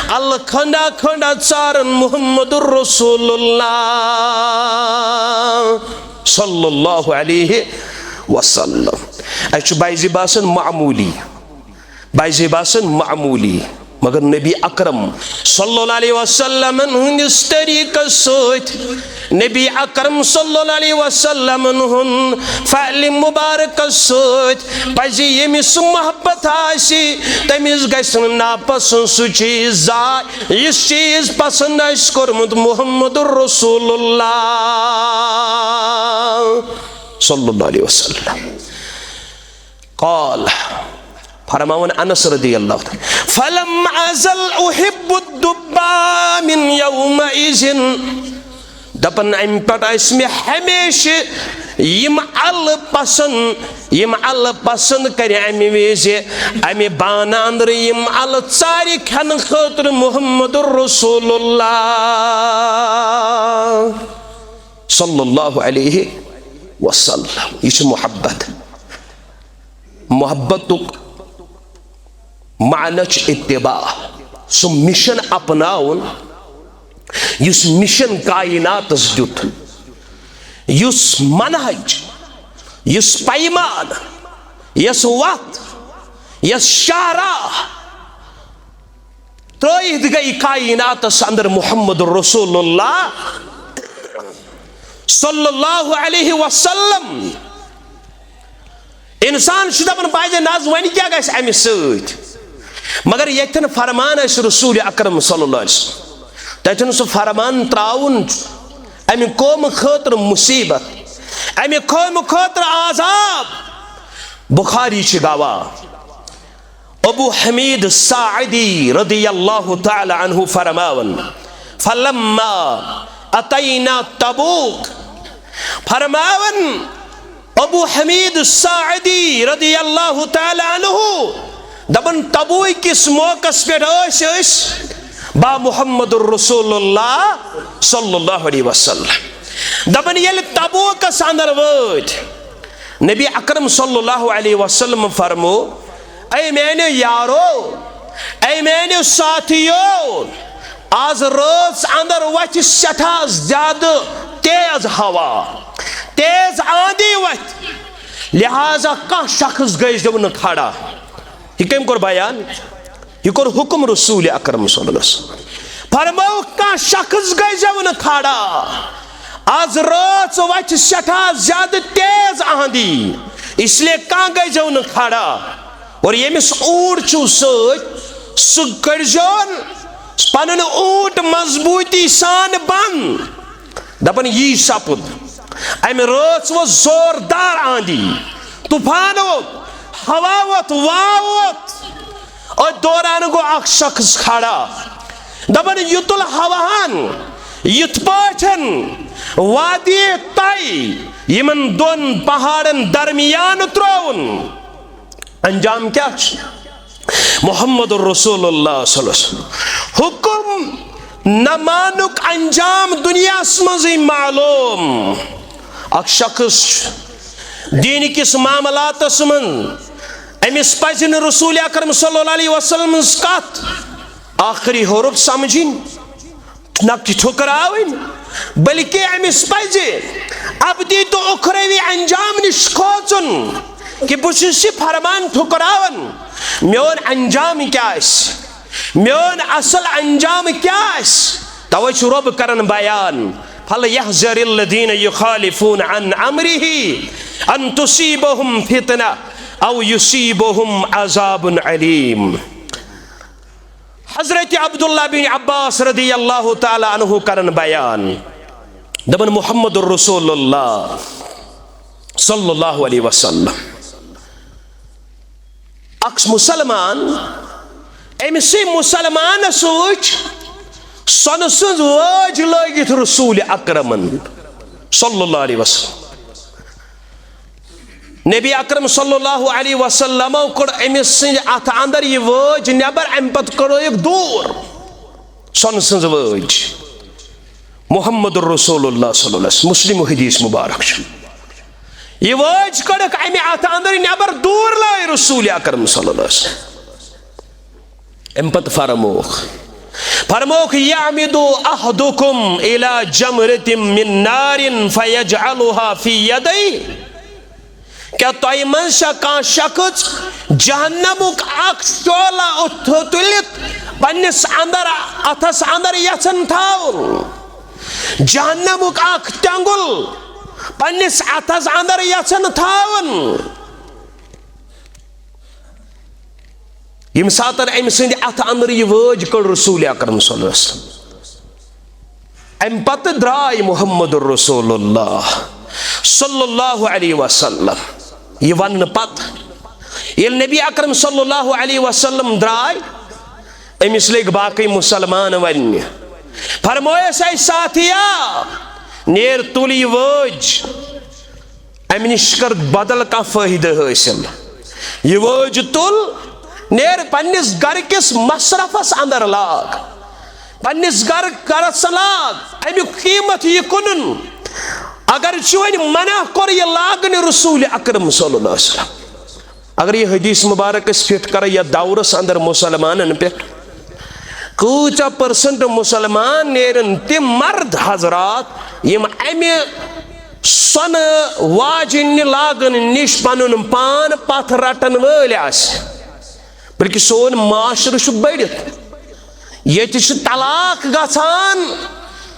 الہٕ کھنڈا کھنڈا ژارن محمد رسول اللہ صلی اللہ علیہ وسلم۔ اسہِ چھُ بعضی باسان معمولی، بعضی باسان معمولی، مگر نبی اکرم صلی اللہ علیہ وسلمن ہٕنٛدِس طریقس سۭتۍ، نبی اکرم صلی اللہ علیہ وسلمن ہُنٛد فعل مبارکس سۭتۍ پزِ ییٚمِس محبت آسہِ، تٔمِس گژھِ نہٕ ناپسند سُہ چیٖز زانٛہہ، یُس چیٖز پسند آسہِ کوٚرمُت محمد رسول اللہ صلی اللہ علیہ وسلم۔ قال، فرماوان انس رضی اللہ تعالیٰ، فلم ازل احب الدباء من يومئذ۔ دپان، امہِ پٮ۪ٹھ ٲسۍ مےٚ ہمیشہِ یِم الہٕ پسند، یِم الہٕ پسند کرِ امہِ وِزِ، امہِ بانہٕ اندرٕ یِم الہٕ ژارِ کھٮ۪نہٕ خٲطرٕ محمد رسول اللہ صلی اللہ علیہ وسلم۔ یہِ چھِ محبت۔ محبتُک معنی چھُ اتباع، سُہ مشن اپناوُن، یُس مشن کائناتس دیُت، یُس منہج، یُس پیمان، یۄس وتھ، یۄس شاہراہ ترٲیِتھ گٔے کائناتس اندر محمد رسول اللہ صلی اللہ علیہ وسلم۔ انسان چھُ دپان، بازِ نہ حظ، وۄنۍ کیٛاہ گژھِ امہِ سۭتۍ؟ مگر ییٚتٮ۪ن فرمان اَسہِ رسول اکرم صلی اللہ علیہ وسلم، تتٮ۪ن سُہ فرمان تراوُن، امہِ قومہٕ خٲطرٕ مصیبت، امہِ قومہٕ خٲطرٕ عذاب۔ بخاری چھِ گواہ۔ ابو حمید ساعدی رضی اللہ تعالی عنہ فرماون، فلما اتینا تبوک، فرماون ابو حمید ساعدی رضی اللہ تعالی عنہ، دپن، تبوک کس موقعس پٮ۪ٹھ ٲسۍ أسۍ با محمد رسول اللہ صلی اللہ علیہ وسلم۔ دپن، ییٚلہِ تبوکس اندر وٲتۍ، نبی اکرم صلی اللہ علیہ وسلم فرمو، اے میانیو یارو، اے میانیو ساتھیو، آز رٲژ اندر وتھِ سٮ۪ٹھاہ زیادٕ تیز ہوا، تیز آندھی وتھِ، لہذا کانٛہہ شخص گژھِ نہٕ کھڑا۔ یہِ کٔمۍ کوٚر بیان؟ یہِ کوٚر حُکُم رسول اکرم صلی اللہ علیہ وسلم۔ فرمٲوُکھ، کانٛہہ شخص گٔژھۍزیو نہٕ کھڑا۔ از رٲژ وَتھِ سٮ۪ٹھاہ زیادٕ تیز آندھی، اس لیے کانٛہہ گٔژھۍزیو نہٕ کھڑا۔ اور ییٚمِس اوٗنٹ چھُو سۭتۍ، سُہ کٔرۍزیون پنُن اوٗنٹ مضبوٗطی سان بنٛد۔ دپان، یی سپُد۔ امہِ رٲژ ووت زوردار آندھی، طوفان ووت، ہوا ووت، واو ووت۔ أتھۍ دوران گوٚو اکھ شخص کھڑا، دپان، یہِ تُل ہواہن یِتھ پٲٹھۍ وادی طے یِمن دۄن پہاڑن درمیان ترٛووُن۔ انجام کیٛاہ چھُ؟ محمد رسول اللہ صلی اللہ علیہ وسلم۔ حکم نہ مانُک انجام دنیاہس منٛزٕے معلوم۔ اکھ شخص چھُ دین کِس معاملاتس منٛز، أمِس پزِ نہٕ رسول اکرم صلی اللہ علیہ وسلم ہٕنٛز کتھ ٲخری حرف سمجھِنۍ، نہ کہِ ٹھُکراوٕنۍ، بلکہ أمِس پزِ ابدی تہٕ اُخروی انجام نِش کھوژُن کہ بہٕ چھُس یہِ فرمان ٹھُکراوان، میون انجام کیٛاہ آسہِ، میون اصل انجام کیٛاہ آسہِ۔ توے چھُ رۄب کران بیان، فَلْيَحْذَرِ الَّذِينَ يُخَالِفُونَ عَنْ أَمْرِهِ أَنْ تُصِيبَهُمْ فِتْنَةٌ أَوْ يُصِيبَهُمْ عَذَابٌ أَلِيمٌ۔ حضرت عبداللہ بن عباس رضی اللہ تعالیٰ عنہ کرن بیان، دپان، محمد رسول اللہ صلی اللہ علیہ وسلم، اکھ مسلمان، أمۍ سٕے مسلمانس وٕچھ سۄنہٕ سٕنٛز وٲج لٲگِتھ رسول اکرمن صلی اللہ علیہ وسلم۔ نبی اکرم صلی اللہ علیہ وسلمو کٔڑ أمِس سٕنٛدِ اَتھٕ اندر یہِ وٲج نٮ۪بر، اَمہِ پتہٕ کٔڑٲیٕکھ دوٗر سۄنہٕ سٕنٛز وٲج۔ محمد رسول اللہ صلی اللہ علیہ وسلم، مسلم حدیث مبارک چھُ۔ یہِ وٲج کٔڑٕکھ اَمہِ اَتھٕ اندر نٮ۪بر، دوٗر لٲے رسول اکرم صلی اللہ علیہ وسلم۔ اَمہِ پتہٕ فرمووُکھ، فرمووُکھ، "یعمد احدکم الی جمرۃ من نار فیجعلها فی یدیہ"۔ کیا تۄہہِ منٛز چھا کانٛہہ شخص جہنمُک اکھ شعلہ اُتھ تُلِتھ پننِس اندر، اتھس اندر یژھان تھاوُن؟ جہنمُک اکھ تیٚنگُل پننِس اتھس اندر یژھان تھاوُن؟ ییٚمہِ ساتہٕ أمۍ سٕنٛدِ اَتھٕ اندر یہِ وٲج کٔڑ رسول اکرم صلی اللہ علیہ وسلم، اَمہِ پتہٕ درٛاے محمد رسول اللہ صلی اللہ علیہ وسلم۔ یہِ وننہٕ پتہٕ ییٚلہِ نبی اکرم صلی اللہ علیہ وسلم درٛاے، أمِس لٔگۍ باقٕے مسلمان وننہِ۔ فرمٲیس، اے ساتھیا، نیر تُل یہِ وٲج۔ امہِ نِش کر بدل کانٛہہ فٲیدٕ حٲصِل۔ یہِ وٲج تُل، نیر پننِس گرٕ کِس مصرفس اندر لاگ، پننِس گرٕ، گرس لاگ، امیُک قیمت یہِ کٕنُن۔ اگر چٲنۍ منع کوٚر یہِ لاگنہِ رسول اکرم صلی اللہ علیہ وسلم، اگر یہِ حدیث مبارک أسۍ فٹ کرو یتھ دورس اندر مسلمانن پٮ۪ٹھ، کۭژاہ پرسنٹ مسلمان نیرن تِم مرد حضرات یِم امہِ سۄنہٕ واجنہِ لاگن نِش پنُن پان پتھ رٹن وٲلۍ آسہِ؟ بلکہ سون معاشرٕ چھُ بٔڑِتھ، ییٚتہِ چھُ طلاق گژھان،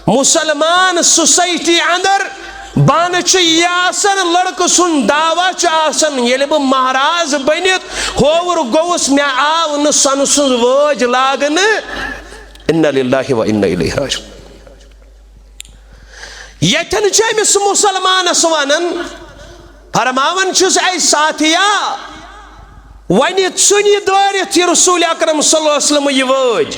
مسلمان سوسائٹی اندر بانہٕ چھُ یہِ آسان، لڑکہٕ سُنٛد دعویٰ چھُ آسان، ییٚلہِ بہٕ مہراز بٔنِتھ ہووُر گوٚوُس، مےٚ آو نہٕ سۄنہٕ سٕنٛز وٲج لاگنہٕ۔ انا للہ و انا الیہ راجعون۔ ییٚتٮ۪ن چھُ أمِس مسلمانس ونان، فرماوان چھُس، اے ساتھیا، وۄنۍ ژھُن یہِ دٲرِتھ یہِ رسول اکرم صلی اللہ علیہ وسلم یہِ وٲج،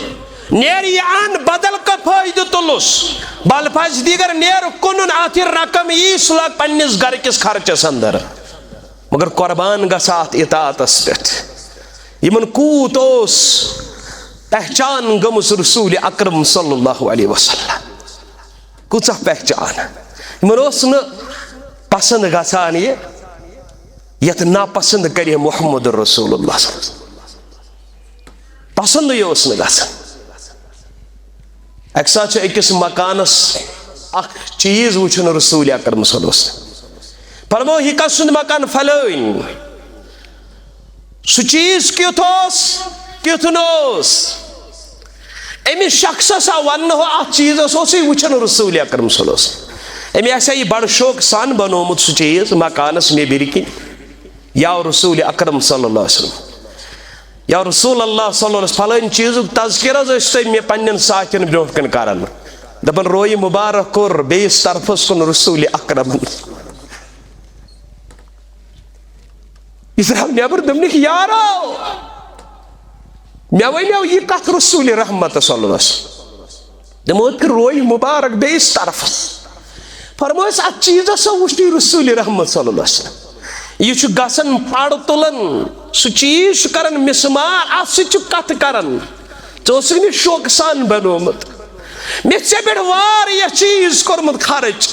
نیر یہِ ان، بدل کانٛہہ فٲیدٕ تُلُس، بلفظ دیگر نیر کٕنُن، اتھ یہِ رقم یی، سُہ لاگ پننِس گرٕ کِس خرچس اندر۔ مگر قربان گژھِ اتھ اطاعتس پٮ۪ٹھ۔ یِمن کوٗت اوس پہچان گٔمٕژ رسول اکرم صلی اللہ علیہ وسلم، کۭژاہ پہچان۔ یِمن اوس نہٕ پسند گژھان یہِ، یتھ ناپسند کرِ محمد رسول اللہ صلی اللہ علیہ وسلم۔ پسندٕے اوس نہٕ گژھان۔ اکہِ ساتہٕ چھُ أکِس مکانس اکھ چیٖز وٕچھُن رسول اکرم صلی اللہ علیہ وسلم۔ فرموو، یہِ کس سُنٛد مکان؟ فلٲنۍ۔ سُہ چیٖز کیُتھ اوس؟ کیُتھ نہٕ اوس أمِس شخصس آو وننہٕ ہو، اتھ چیٖزس اوسُے وٕچھان رسول اکرم صلی اللہ علیہ وسلم۔ أمۍ آسہِ ہا یہِ بڑٕ شوقہٕ سان بنومُت سُہ چیٖز مکانس نیٚبٕرۍ کِنۍ۔ یا رسول اکرم صلی اللہ علیہ وسلم، یا رسول اللہ صلی اللہ علیہ وسلم، فلٲنۍ چیٖزُک تذکرٕ حظ ٲسۍ تُہۍ مےٚ پننٮ۪ن ساتھٮ۪ن برونٛہہ کَنہِ کران۔ دَپان، رویہِ مُبارک کوٚر بیٚیِس طرفس کُن رسول اکرمن۔ یہِ درٛاو نٮ۪بر، دوٚپنکھ، یارو، مےٚ وَنیو یہِ کَتھ رسول رحمت صلی اللہ علیہ وسلم۔ تِمو تہِ روے مُبارک بیٚیِس طرفس۔ فرمٲیس، اتھ چیٖزس ہا وُچھ رسول رحمت صلی اللہ علیہ وسلم۔ یہِ چھُ گژھان پڑ تُلان، سُہ چیٖز چھُ کران مسمار، اتھ سۭتۍ چھُ کتھٕ کران۔ ژٕ اوسُکھ مےٚ شوقہٕ سان بنومُت، مےٚ ژےٚ پٮ۪ٹھ واریاہ چیٖز کوٚرمُت خرٕچ،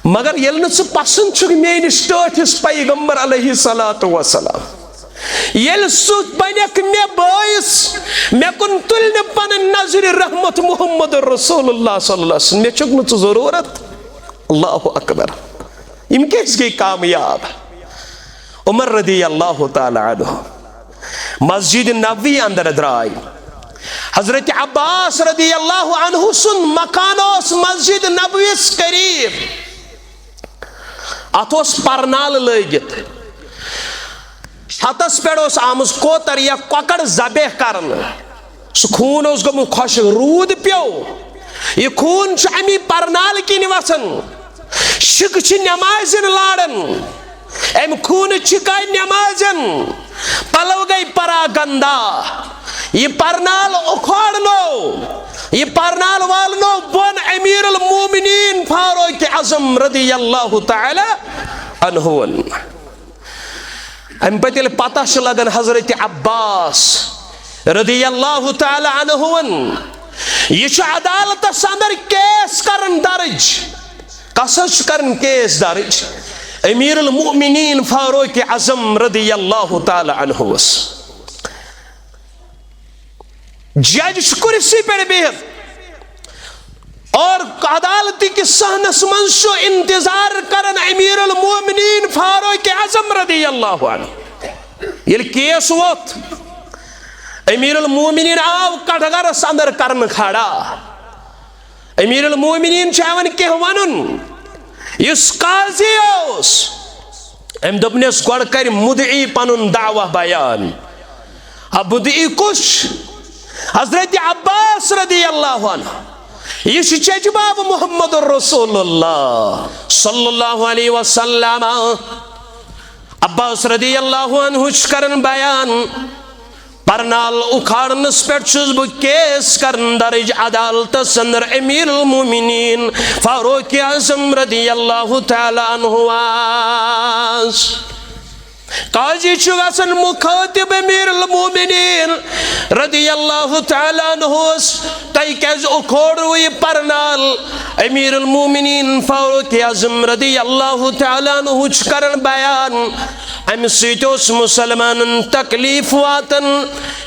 مگر ییٚلہِ نہٕ ژٕ پسند چھُکھ میٲنِس ٹٲٹھِس پیغمبر علیہ الصلوۃ والسلام، ییٚلہِ سُہ بنیکھ مےٚ بٲیِس، مےٚ کُن تُلہِ نہٕ پنٕنۍ نظرِ رحمت محمد رسول اللہ صلی اللہ علیہ وسلم، مےٚ چھُکھ نہٕ ژٕ ضروٗرت۔ اللہ اکبر۔ یِم کیٛازِ گٔے کامیاب؟ عمر رضی اللہ تعالی عنہ مسجد نبوی اندر درٛاے۔ حضرت عباس رضی اللہ عنہ سُنٛد مکان اوس مسجد نبویس قریب۔ اتھ اوس پرنال لٲگِتھ۔ چھتس پٮ۪ٹھ اوس آمٕژ کوتر یا کۄکر ذبح کرنہٕ۔ سُہ خوٗن اوس گوٚمُت خۄشٕک، روٗد پیوٚو۔ یہِ خوٗن چھُ اَمی پرنالہٕ کِنۍ وَسان۔ شِکہٕ چھِ نٮ۪مازٮ۪ن لاران۔ اَمہِ خوٗنہٕ چھِکاے نٮ۪مازٮ۪ن۔ پَلو گٔے پراگندا۔ یہِ پرنال اُکھاڑنو، یہِ پرنال والنو بۄن امیر المومنین فاروق اعظم رضی اللہ تعالی عنہُن۔ امہِ پتہٕ ییٚلہِ پتہ چھِ لگان حضرت عباس رضی اللہ تعالی عنہُن، یہِ چھُ عدالتس اندر کیس کران درج۔ کس حظ چھُ کران کیس درج؟ امیر المومنین فاروق اعظم رضی اللہ تعالی عنہس۔ جج چھُ کرسی پٮ۪ٹھ بِہِتھ اور عدالت کِس صحنس منٛز چھُ انتظار کران امیر المومنین فاروق اعظم رضی اللہ عنہ۔ ییٚلہِ کیس ووت، امیر المومنین آو کٹھگرس اندر کرنہٕ کھڑا۔ امیر المومنین چھُ ہٮ۪وان کینٛہہ ونُن۔ یُس قاضی اوس، أمۍ دوٚپنس، گۄڈٕ کرِ مدعی پنُن دعویٰ بیان۔ اب مدعی کُس چھُ؟ حضرت عباس رضی اللہ عنہ۔ یہِ چھُ چچہِ باب محمد رسول اللہ صلی اللہ علیہ وسلم۔ عباس رضی اللہ عنہ چھُ کران بیان، پرنال اُکھاڑنس پٮ۪ٹھ چھُس بہٕ کیس کران درج عدالتس اندر امیر المومنین فاروق اعظم رضی اللہ تعالی عنہ واس۔ قاضی چھُ گژھان مخاطب امیر المومنین رضی اللہ تعالی عنہس، تۄہہِ کیازِ اُکھوڑوٕ یہِ پرنال؟ امیر المومنین فاروق اعظم رضی اللہ تعالی عنہ چھُ کران بیان، امہِ سۭتۍ اوس مسلمانن تکلیف واتان،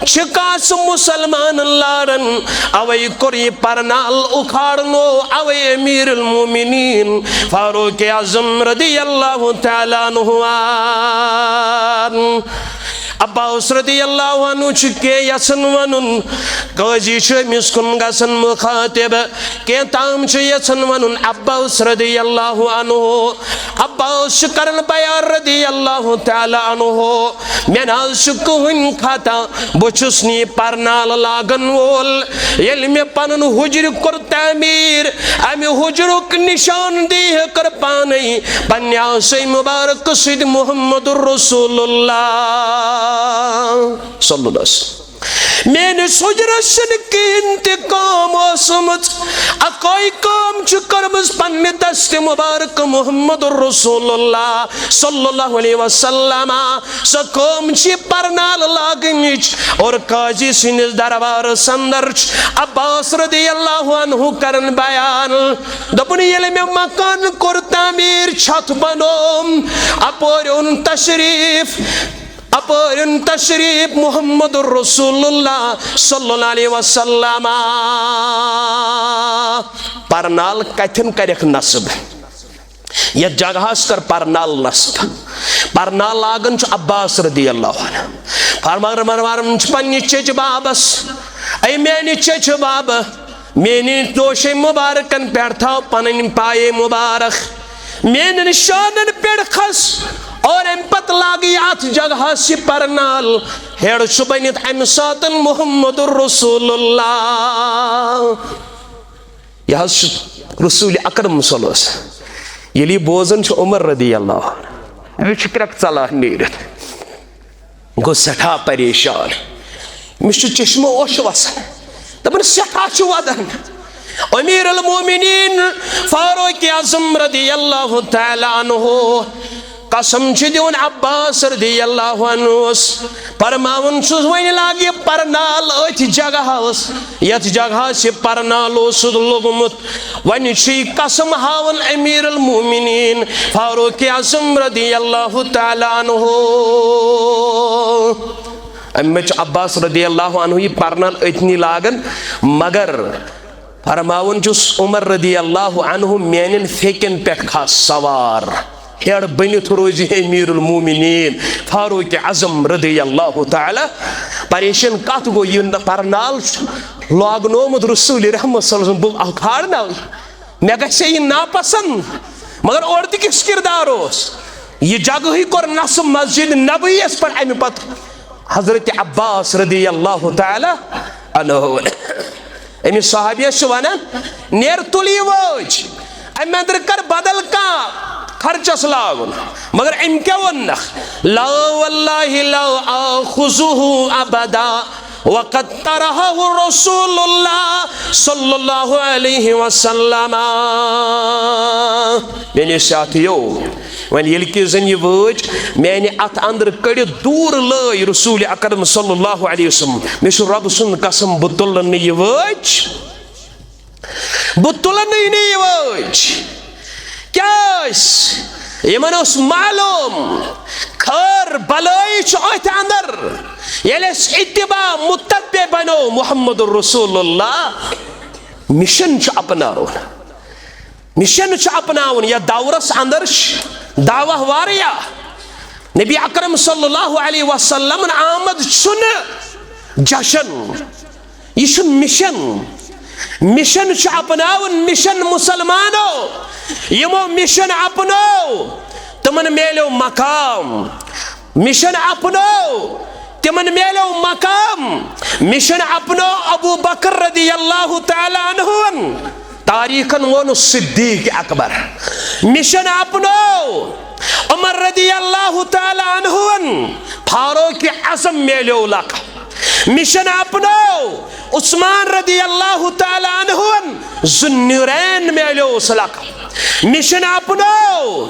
چھِ کاسہٕ مسلمانن لاران، اوے کوٚر یہِ پرنال اُکھاڑنو، اوے امیر المومنین فاروق اعظم رضی اللہ تعالی عنہ۔ عباس رضی اللہ عنہ چھُ کینٛہہ یژھان ونُن، قاضی چھُ أمِس کُن گژھان مخاطب، کینٛہہ تام چھُ یژھان ونُن عباس رضی اللہ عنہ۔ عباس چھُ کران بیان رضی اللہ تعالی عنہ، مےٚ نہ حظ چھُ کٕہٕنۍ خطا، بہٕ چھُس نہٕ یہِ پرنالہٕ لاگن وول۔ ییٚلہِ مےٚ پنُن حُجرٕ کوٚر تعمیٖر، امہِ حُجرُک نشاندہی کٔر پانے پننہِ آسہٕ مبارک سۭتۍ محمد رسول اللہ صلی اللہ علیہ وسلم۔ میٲنِس حُجرس چھنہٕ کِہینۍ تہِ کٲم ٲسمٕژ، اکوے کٲم چھِ کٔرمٕژ پننہِ دستِ مبارک محمد رسول اللہ صلی اللہ علیہ وسلم۔ سۄ کٲم چھِ پرنال لاگنٕچ۔ اور قاضی سٕنٛدِس دربارس اندر چھُ عباس رضی اللہ عنہ کران بیان، دوٚپُن، ییٚلہِ مےٚ مکان کوٚر تعمیٖر، چھت بنوم، اپٲرۍ اوٚن تشریف، اپٲرۍ اوٚن تشریف محمد رسول اللہ صلی اللہ علیہ وسلم۔ پرنال کتھن کرکھ نصب؟ یتھ جگہس کر پرنال نصب۔ پرنال لاگان چھُ عباس رضی اللہ عنہ۔ فرمان، فرمان چھُ پننہِ چچہِ بابس، اے میانہِ چچہِ بابہٕ، میٲنِس دوشے مبارکن پٮ۪ٹھ تھاو پنٕنۍ پایے مبارک، میٲنٮ۪ن شانن پٮ۪ٹھ کھس، اور امہِ پتہٕ لاگہٕ یہِ اتھ جگہس یہِ پرنال، ہیرٕ چھُ بٔنِتھ امہِ ساتن محمد رسول اللہ۔ یہِ حظ چھُ رسول اکرم صلی اللہ علیہ وسلم۔ ییٚلہِ یہِ بوزان چھُ عمر رضی اللہ عنہ، أمِس چھُ کرٛٮ۪کھ ژلان نیٖرِتھ۔ گوٚو سٮ۪ٹھاہ پریشان، أمِس چھُ چشمہٕ اوٚش وسان، دَپان سٮ۪ٹھاہ چھُ وَدان۔ امیر المومنین فاروق اعظم رضی اللہ تعالیٰ عنہ قسم چھُ دِوان عباس رضی اللہ عنہس، فرماوان چھُس، وۄنۍ لاگہِ پرنال أتھۍ جگہس، یتھ جگہس یہِ پرنال اوسُس لوٚگمُت۔ وۄنۍ چھُ یہِ قسم ہاوان امیر المومنین فاروق اعظم رضی اللہ تعالیٰ عنہ۔ أمۍ چھُ عباس رضی اللہ عنہ یہِ پرنال أتنی لاگان، مگر فرماوان چھُس عمر رضی اللہ عنہ میانٮ۪ن پھیکٮ۪ن پٮ۪ٹھ کھس سوار، ہیرٕ بٔنِتھ روزِ امیر المومنین فاروق اعظم رضی اللہ تعالیٰ۔ پریشان کتھ گوٚو، یہِ پرنال چھُ لاگنومُت رسول رحمت صلی اللہ علیہ وسلم، بہٕ کھارناو، مےٚ گژھِ ہے یہِ ناپسند، مگر اورٕ تہِ کِس کردار اوس۔ یہِ جگہٕے کوٚر نصب مسجد نبوی یس پٮ۪ٹھ امہِ پتہٕ حضرت عباس رضی اللہ تعالیٰ عنہ۔ أمِس صحابیس چھُ ونان، نیر تُل یہِ وٲج، امہِ اندرٕ کر بدل کانٛہہ خرچس لاگُن۔ مگر أمۍ کیٛاہ ووٚننکھ؟ لا واللہ لا آخذہ ابدا وقد طرحہ رسول اللہ صلی اللہ علیہ وسلم۔ میٛانیو ساتھیو، وۄنۍ ییٚلہِ کہِ زن یہِ وٲج میانہِ اتھٕ اندرٕ کٔڑِتھ دوٗر لٲے رسول اکرم صلی اللہ علیہ وسلم، مےٚ چھُ رۄبہٕ سُنٛد قسم، بہٕ تُلہٕ نہٕ یہِ وٲج، بہٕ تُلہٕ نہٕ یہِ وٲج۔ کیٛاہ ٲسۍ؟ یِمن اوس معلوم خٲر بلٲیی چھُ أتھۍ اندر۔ ییٚلہِ أسۍ اتباع متبع بنو محمد رسول اللہ، مشن چھُ اپناوُن۔ مشن چھُ اپناوُن۔ یتھ دورس اندر چھِ دعوہ واریاہ۔ نبی اکرم صلی اللہ علیہ وسلم آمد چھُنہٕ جشن، یہِ چھُ مشن۔ مشن چھُ اپناوُن، مشن مسلمانو، یِمو مشن اپنو، تِمن میلیو مقام۔ مشن اپنو، تِمن میلیو مقام۔ مشن اپنو ابو بکر رضی اللہ تعالیٰ عنہن، تاریخن ووٚن صدیق اکبر۔ مشن اپنو عمر رضی اللہ تعالیٰ عنہن، فاروق اعظم میلیو لقب۔ مشن اپنو عثمان رضی اللہ تعالیٰ عنہن، ذوالنورین میلیو سُہ لقب۔ مشن اپنو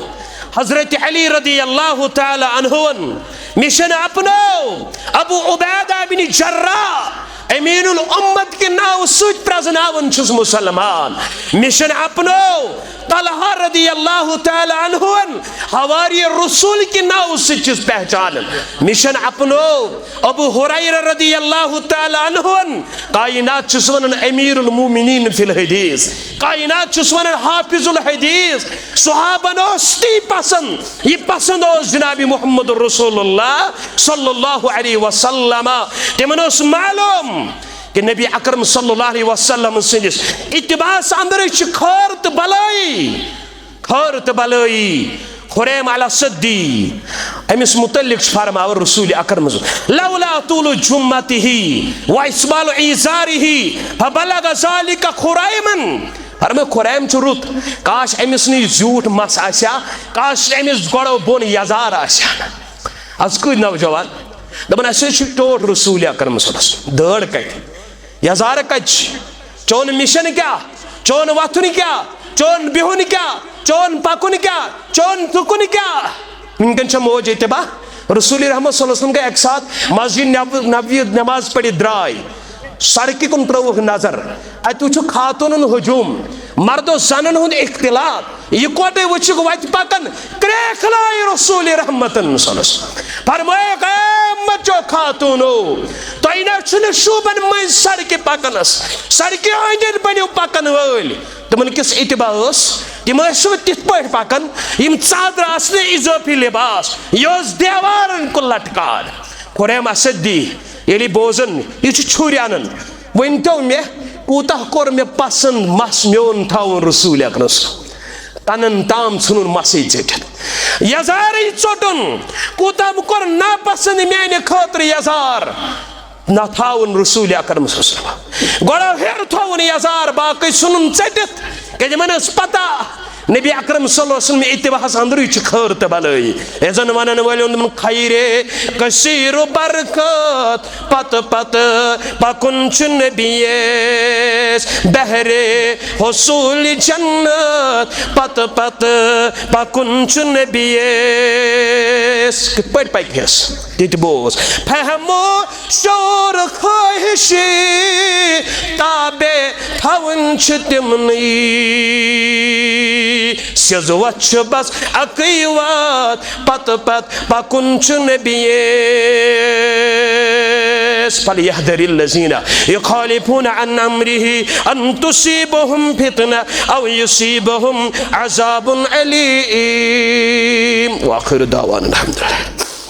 حضرت علی رضی اللہ تعالیٰ عنہن، مشن اپنو ابو عبیدہ بن جراح، امین الامت کہِ ناوٕ سۭتۍ پرزناوان چھُس مسلمان۔ مشن اپنو طلحہ رضی اللہ تعالیٰ عنہن، حواری رسول کہِ ناوٕ سۭتۍ چھُس پہچانان۔ مشن اپنو ابو ہریرہ رضی اللہ تعالیٰ عنہن، کائنات چھُس ونان امیر المومنین فی الحدیث، کائنات چھُس ونان حافظ الحدیث۔ صحابن اوس تی پسند، یہِ پسند اوس جناب محمد رسول اللہ صلی اللہ علیہ وسلم۔ تِمن اوس معلوم کہ نبی اکرم صلی اللہ علیہ وسلم سٕنٛدِس اتباعس اندر چھِ خٲر تہٕ بلٲیی، خٲر تہٕ بلٲیی۔ خریم علی سدی، أمِس متعلق چھُ فرماوان رسول اکرم، لولا طول جمته و اسبال ازاره فبلغ ذلك خریما۔ فرمٲے، خریم چھُ رُت، کاش أمِس نہٕ یہِ زیوٗٹھ مَس آسہِ ہا، کاش أمِس گۄڈو بۄن یزار آسہِ ہا۔ از کۭتۍ نوجوان دَپان، اَسہِ حظ چھُ ٹوٹھ رسول اکرم صلی اللہ علیہ وسلم، دٲڑ کَتہِ؟ یزارٕ کَتہِ چھِ؟ چون مشن کیٛاہ؟ چون وۄتھُن کیٛاہ؟ چون بِہُن کیٛاہ؟ چون پَکُن کیٛاہ؟ چون تُکُن کیٛاہ؟ وٕنکٮ۪ن چھےٚ موج اتباع رسول رحمت صلی اللہ علیہ وسلم گٔے اَکہِ ساتہٕ مسجد نب-، نبوی نماز پٔرِتھ درٛاے، سڑکہِ کُن ترٲوٕکھ نظر، اَتہِ وٕچھُکھ خاتوٗنن ہجوم، مرد و زنن ہُنٛد اختلاط، یِکوٹے وٕچھِکھ وتہِ پکان، کرٛیکھ لایہِ رسول رحمتن صلی اللہ علیہ وسلم۔ فرمٲیکھ، اے امت چو خاتوٗنو، تۄہہِ نہ چھُنہٕ شوٗبان مٔنٛزۍ سڑکہِ پکنس، سڑکہِ أنٛدۍ أنٛدۍ بٔنِو پکن وٲلۍ۔ تِمن کِس اتباع ٲس، تِم ٲسۍ نہٕ تِتھ پٲٹھۍ پکان، یِم ژادرٕ آسہٕ نہٕ اضٲفی لباس، یہِ اوس دیوارن کُن لٹکان۔ قریمہ صدی ییٚلہِ بوزن، یہِ چھُ چھُرۍ انان، ؤنۍ تو مےٚ، کوٗتاہ کوٚر مےٚ پسند مس میون تھاوُن رسول اکرم صلی اللہ علیہ وسلم؟ تنن تام ژھُنُن مسٕے ژٔٹِتھ۔ یزارٕے ژوٚٹُن، کوٗتاہ کوٚر ناپسند میانہِ خٲطرٕ یزار نہ تھاوُن رسول اکرم صلی اللہ علیہ وسلم۔ گۄڈٕ ہیٚر تھاوُن یزار، باقٕے ژھُنُن ژٔٹِتھ، کیازِ یِمن ٲس پتہ نبی اکرم صلی اللہ علیہ وسلم اتباعس اندرٕے چھِ خٲر تہٕ بلٲیی۔ یہِ زن ونن وٲلۍ اوٚن تِمن خیرے کثیر و برکت، پتہٕ پتہٕ پکُن چھُ نبیس بہرے حصول جنت، پتہٕ پتہٕ پکُن چھُ نبیس۔ کِتھ پٲٹھۍ پکہِ ہس؟ تہِ تہِ بوز۔ فہمو شور خواہشی تابع تھاوٕنۍ چھِ تِمنٕے۔ سیٚزوَتھ چھُ بس اَکٕے وَتھ، پتہٕ پتہٕ پکُن چھُ نبیس۔ فلیحذر الذین یخالفون عن امرہ ان تصیبہم فتنہ او یصیبہم عذاب علیم۔ وآخر دعوانا الحمدللہ۔